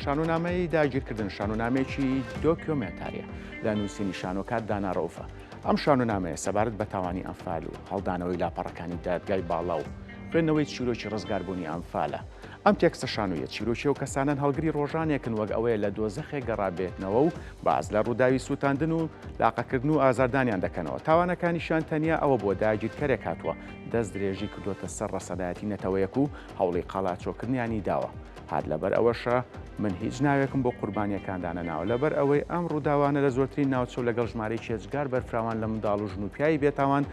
شانۆنامەی داگیرکردن شانۆنامەیەکی دۆکیۆمێنتاریە لە نووسینی شانۆکار دانا ڕەوفە. ئەم شانۆنامەیە سەبارەت بە تاوانی ئەنفال و هەڵدانەوەی لاپەڕەکانی دادگای باڵا و خوێندنەوەی چیرۆکی ڕزگاربوونی ئەنفالە. ئەم تێکستە شانۆییە چیرۆکی ئەو کەسانەن هەڵگری ڕۆژانێکن وەک ئەوەیە لە دۆزەخێک گەڕابێتنەوە و باس لە ڕووداوی سووتاندن و لاقەکردن و ئازاردانیان دەکەنەوە. تاوانەکانیشیان تەنیا ئەوە بووە داگیرکەرێک هاتووە دەستدرێژی کردووەتە سەر ڕەسەنایەتی نەتەوەیەک و هەوڵی قەڵاچۆکردنیانی داوە. هەر لەبەر ئەوەشە من هیچ ناوێکم بۆ قوربانییەکان دانەناوە، لەبەر ئەوەی ئەم ڕووداوانە لە زۆرترین ناوچە و لەگەڵ ژمارەیەکی ئێجگار بەرفراوان لە منداڵ و ژن و پیاوی بێتاوان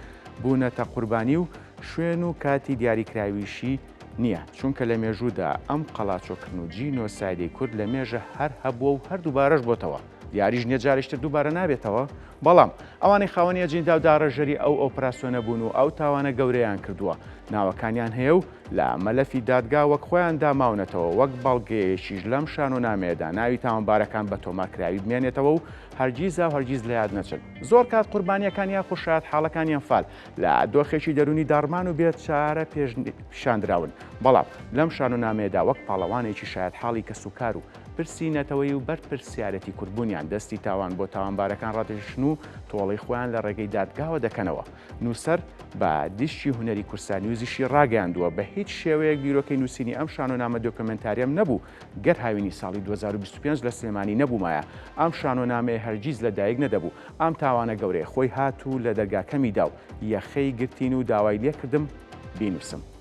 بوونەتە قوربانی و شوێن و کاتی دیاریکراویشی نییە، چونکە لە مێژوودا ئەم قەڵاچۆکردن و جینۆسایدەی کورد لە مێژە هەر هەبووە و هەر دووبارەش بۆتەوە، دیاریش نییە جارێکی تر دووبارە نابێتەوە، بەڵام ئەوانەی خاوەنی ئەجیندا و داڕێژەری ئەو ئۆپراسیۆنە بوون و ئەو تاوانە گەورەیان کردووە ناوەکانیان هەیە و لە مەلەفی دادگا وەک خۆیان داماونەتەوە، وەک بەڵگەیەکیش لەم شانۆنامەیەدا ناوی تاوانبارەکان بە تۆمارکراوی بمێنێتەوە و هەرگیزا و هەرگیز لە یاد نەچن. زۆر کات قوربانییەکان یاخود شایەتحاڵەکانی ئەنفال لە دۆخێکی دەروونی داڕمان و بێ چارە پیشاندراون، بەڵام لەم شانۆنامەیەدا وەک پاڵەوانێکی شایەتحاڵی کەسوکار و پرسی نەتەوەیی و بەرپرسیارێتی کوردبوونیان دەستی تاوان بۆ تاوانبارەکان ڕادەکێشن و تۆڵەی خۆیان لە ڕێگەی دادگاوە دەکەنەوە. نووسەر بە دیسکی هونەری کوردستاننیوزیشی ڕاگەیاندووە، بە هیچ شێوەیەک بیرۆکەی نووسینی ئەم شانۆنامە دۆکۆمێنتاریەم نەبوو، گەر هاوینی ساڵی 2025 لە سلێمانی نەبوومایە، ئەم شانۆنامەیە هەرگیز لە دایک نەدەبوو. ئەم تاوانە گەورەیە خۆی هات و لە دەرگاکەمی دا و یەخەی گرتین و داوای لێکردم بینووسم.